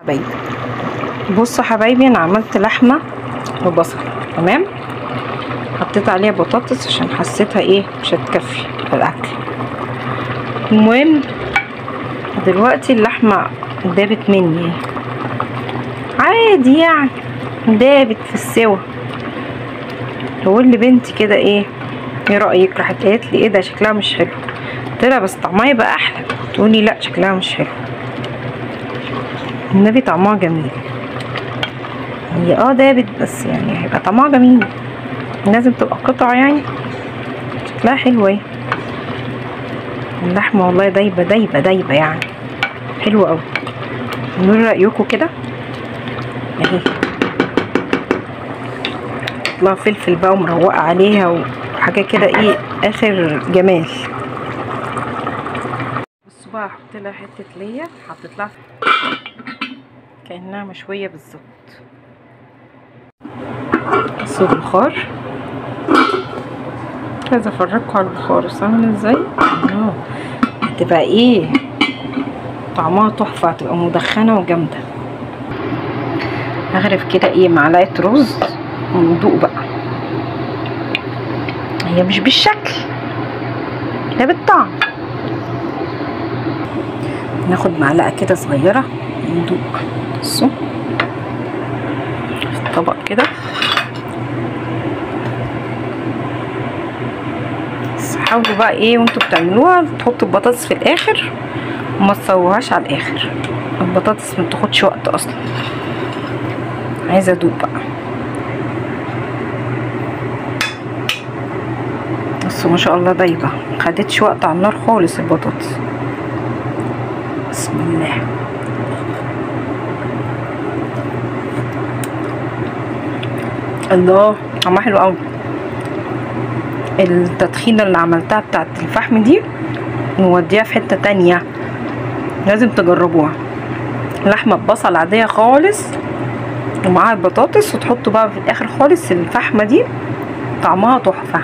حبايبي بصوا حبايبي، انا عملت لحمه وبصل، تمام. حطيت عليها بطاطس عشان حسيتها ايه مش هتكفي في الاكل. المهم دلوقتي اللحمة دابت مني عادي يعني، دابت في السوا. تقول لي بنتي كده ايه رايك؟ راحت قالت لي ايه ده شكلها مش حلو. قلت لها بس طعمها يبقى احلى. تقولي لا شكلها مش حلو. النبي طعمها جميل. هي دابت بس يعني هيبقى طعمها جميل، لازم تبقى قطع يعني، شكلها حلو اهي. اللحمة والله دايبه دايبه دايبه يعني، حلوة قوي. نقول رايكم كده اهي. طلع فلفل بقى ومروقه عليها وحاجه كده ايه اخر جمال. بصوا بقى هحط لها حتة ليا، حطيت لها كانها مشوية بالظبط. بصوا البخار، عايزه افرجكم على البخار بس عامل ازاي. هتبقى ايه طعمها تحفة، هتبقى مدخنه وجامده. هغرف كده ايه معلقه رز وندوق بقى. هي مش بالشكل ده، بالطعم. ناخد معلقه كده صغيرة ندوق. بصوا في الطبق كده، بس حاولوا بقى ايه وانتوا بتعملوها تحطوا البطاطس في الاخر وما تسووهاش على الاخر. البطاطس ما بتاخدش وقت اصلا. عايزه ادوق بقى. بس ما شاء الله دايبه، ما خدتش وقت على النار خالص البطاطس. بسم الله. الله طعمها حلو قوي. التدخينه اللي عملتها بتاعت الفحم دي نوديها في حتة تانية، لازم تجربوها. لحمه ببصل عادية خالص ومعاها البطاطس، وتحطوا بقى في الاخر خالص الفحمه دي، طعمها تحفة.